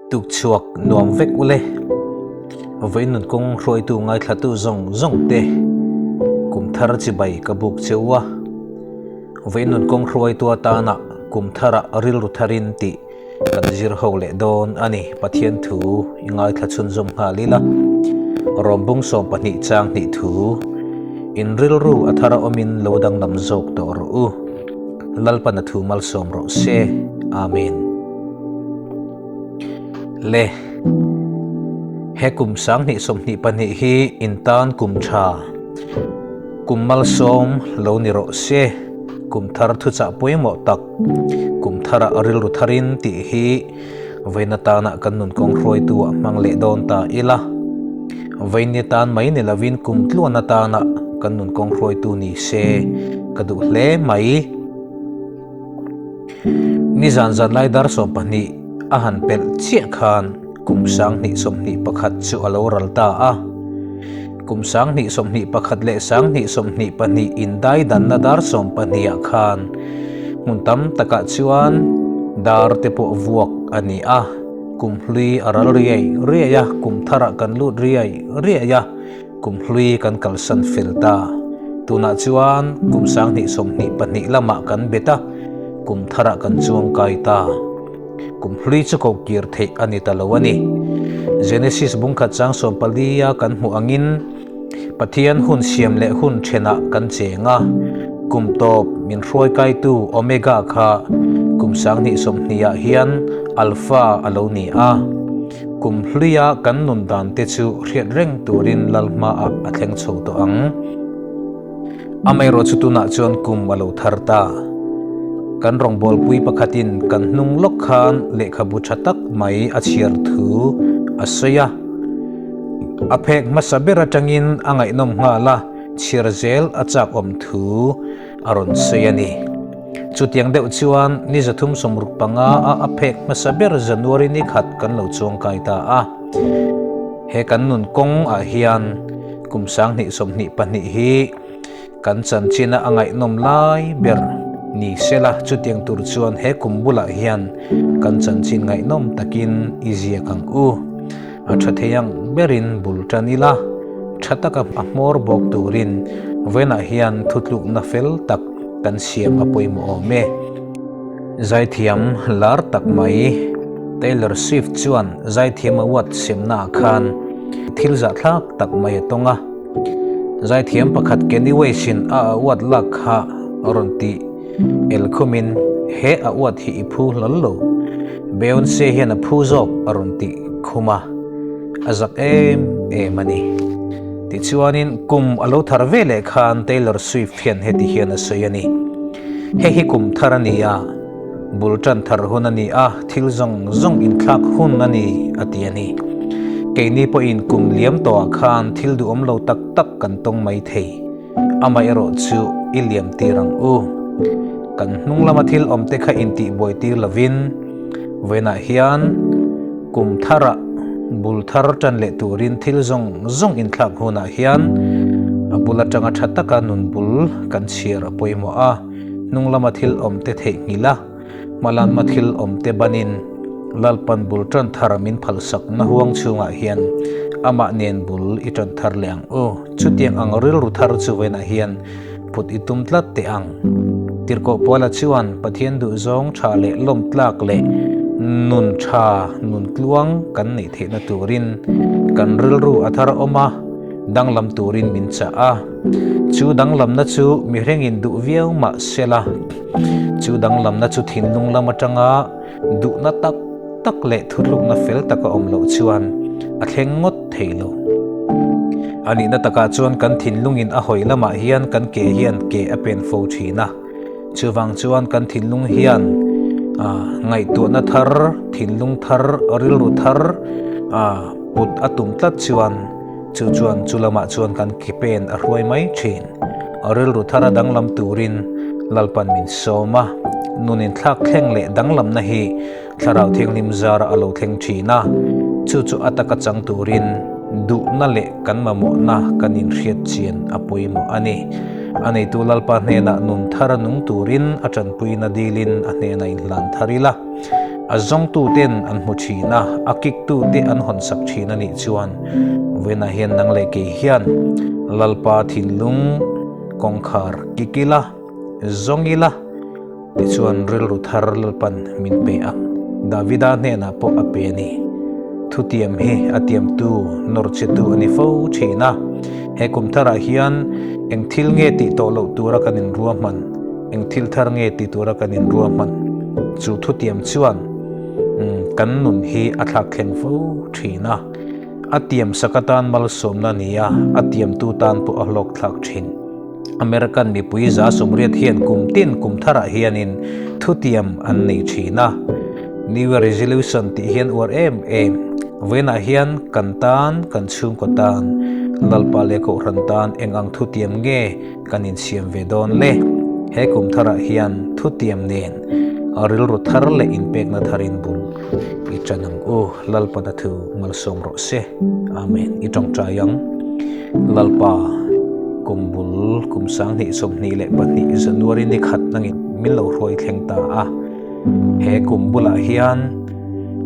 Tukchhuak nuam vek ule. Vawiin nun kawng hruaitu ngaithlatu zawng zawng te kum thar chibai ka buk cheu a. Vawiin nun kawng hruaitu atana kum tharah rilru tharin tih kan zir ho leh dawn a ni. Pathian thu i ngaithla chhunzawm nghal ila. Rawmbung 12 chang hnih thu in rilru a thara awmin lo danglam zawk tawh rawh u. Lalpan a thu malsawm rawh se. Amen. Le. He kum 2022 hi in tan kum tha. Kum malsawm lo ni rawh se. Kum thar thuchah pawimawh tak. Kum tharah rilru tharin tih hi vawiin atana kan nun kawng hruaitu ah hmang leh dawn ta ila. Vawiin ni tan mai ni lovin kum tluan atana kan nun kawng hruaitu ni se ka duh hle mai. Nizan zanlai dar 12 a han pelh chiah khan kum 2021 chu a lo ral ta a. Kum 2021 leh 2022 indai danna dar 12 ah khan hmun tam takah chuan dar te pawh vuak a ni a. Kum hlui a ral riai riai a, kum tharah kan lut riai riai a, kum hlui kan kalsan fel ta. Tunah chuan kum 2022 lamah kan bet a, kum tharah kan chuang kai ta. Kum hlui chu ko kir theih a ni ta lo a ni. Genesis bungkhat chang 14 a kan hmuh angin Pathian hun siam leh hun thenah kan cheng a, kum tawp min hruai kaitu Omega kha kum 2020 ah hian Alpha a lo ni a. Kum hluia kan nun dan te chu hriat reng turin lal hmaah a thleng chho tawh ang. Amaherawh chu tunah chuan kum a lo thar ta. Kan rawngbawlpui pakhatin kan hnung lawk khan lehkhabu tha tak mai a chhiar thu a sawi a. A phek hmasa ber atangin a ngaihnawm nghal a, chhiar zel a chak awm thu a rawn sawi a ni. Chutiang deuh chuan ni 365 a a phek hmasa ber January ni khat kan lo chuangkai ta a. He kan nun kawng ah hian kum 2022 hi kan chanchin a ngaihnawm lai ber ni sela chutiang tur chuan he kum bulah hian kan chanchin ngaihnawm takin i ziak ang u. A tha thei ang berin bul tan ila, tha taka a hmawr bawk turin vawiinah hian thutlukna fel tak kan siam a pawimawh awm e. Zaithiam lar tak mai Taylor Swift chuan zaithiam award semnaah khan thil zahthlak tak mai a tawng a. Zaithiam pakhat Kanye West-in a award lak kha rawn tih el khumin he award hi i phu hlawl lo, Beyonce hian a phu zawk a rawn tih khum a, a zak em em a ni. Tichuanin kum a lo thar ve leh khan Taylor Swift hian heti hian a sawi a ni, Hei hi kum thar a ni a, bul tan thar hun a ni a, thil zawng zawng inthlak hun a ni, a ti a ni. Keini pawhin kum liam tawhah khan thil duhawm lo tak tak kan tawng mai thei. Amaherawh chu i liam tir ang u. Kan hnung lama thil awm te kha intihbuai tir lovin vawiinah hian kum tharah bul thar tan leh turin thil zawng zawng inthlak hunah hian a bul atanga tha taka nun bul kan chhiar a pawimawh a, hnung lama thil awm te theihnghilh a, hmalanma thil awm te banin Lalpan bul tan thar min phalsakna huang chhungah hian amah nen bul i tan thar leh ang u. Chutiang ang rilru thar chu vawiinah hian put i tum tlat teh ang. Tirhkoh Paula chuan Pathian duhzawng tha leh lawm tlak leh nun tha, nun tluang kan neih theihna turin kan rilru a thar awm a, danglam turin min chah a. Chu danglamna chu mihrengin duh viau mah sela, chu danglamna chu thinlung lam atanga duhna tak tak leh thutlukna fel taka awm loh chuan a thleng ngawt thei lo. A nihna takah chuan kan thinlungin a hawi lamah hian kan ke hian ke a pen fo thin a. Chuvang chuan kan thinlung hian ngaihtuahna thar, thinlung thar, rilru thar put a tum tlat chuan chu chuan chu lamah chuan kan ke pen a hruai mai thin. Rilru thar a danglam turin Lalpan min sawm a, nun inthlak thleng leh danglamna hi Thlarau Thianghlim zara a lo thleng thin a, chu chu a taka chang turin duhna leh kan mamawhna kan inhriat chian a pawimawh a ni. A neitu Lalpa hnenah nun thar a nung turin a tanpuina dilin a hnenah inhlan thar ila. A zawngtuten an hmu thin a, a kiktute an hawnsak thin a nih chuan vawiinah hian nang leh kei hian Lalpa thinlung kawngkhar kik ila, zawng ila, Tichuan rilru thar Lalpan min pe a, Davida hnenah pawh a pe a ni. Thutiam hi a tiamtu nawrchhetu a ni fo thin a. He kum tharah hian eng thil nge tih tawh loh tura kan inruahman, eng thil thar nge ti tura kan inruahman? Chu thutiam chuan kan nun hi a thlak thleng fo thin a. A tiamsak atan malsawmna a ni a, a tiamtu tan pawh a hlawk thlak thin. American mipui 180 hian kum tin kum tharah hianin thutiam an nei thin a. New Year Resolution tih hian uar em em. Vawiinah hian kan tan, kan chhungkaw tan, Lalpa leh Kohhran tan eng ang thutiam nge kan insiam ve dawn le? He kum tharah hian thutiam nen rilru thar leh inpekna tharin bul i tan ang u. Lalpa na thu malsawm rawh se. Amen. I tawngtai ang. Lalpa, kum bul kum 2022 January ni khat nangin min lo hruai thleng ta a. He kum bulah hian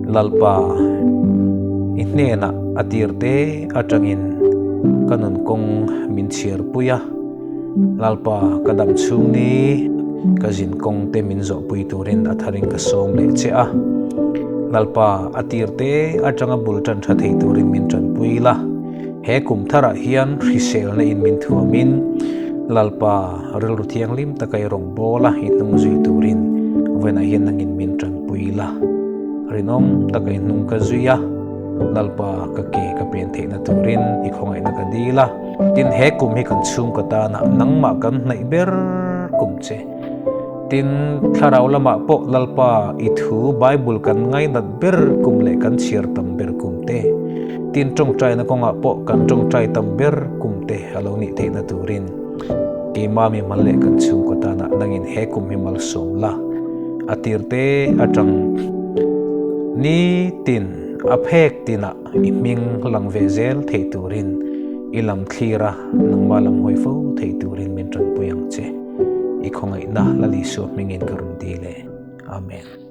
Lalpa i hnenah a tir te atangin ka nun kawng min chhiar pui a. Lalpa, ka dam chhung ni ka zin kawng te min zawhpui turin a tharin ka sawm leh che a. Lalpa, a tir te atanga bul tan tha thei turin min tanpui la. He kum tharah hian hriselna in min thuamin Lalpa rilru thianghlim taka i rawn bawl a, i hnung zui turin vawiinah hian nangin min tanpui la. Rinawm taka i hnung ka zui a, Lalpa ka ke ka pen theihna turin i khawngaihna ka dil a. Tin, he kum hi kan chhungkaw tana nangmah kan hnaih ber kum che. Tin, thlarau lamah pawh Lalpa i thu Bible kan ngainat ber kum leh kan chhiar tam ber kum te, tin tawngtaina kawngah pawh kan tawngtai tam ber kum te a lo nih theihna turin keimah mi mal leh kan chhungkaw tana nangin he kum hi malsawm la, a tir te atang nitin a phek tinah i hming lang ve zel thei turin i lam thlir a, nangmah lam hawi fo thei turin min tanpui ang che. I khawngaihna Lal Isua hmingin ka rawn dil e. Amen.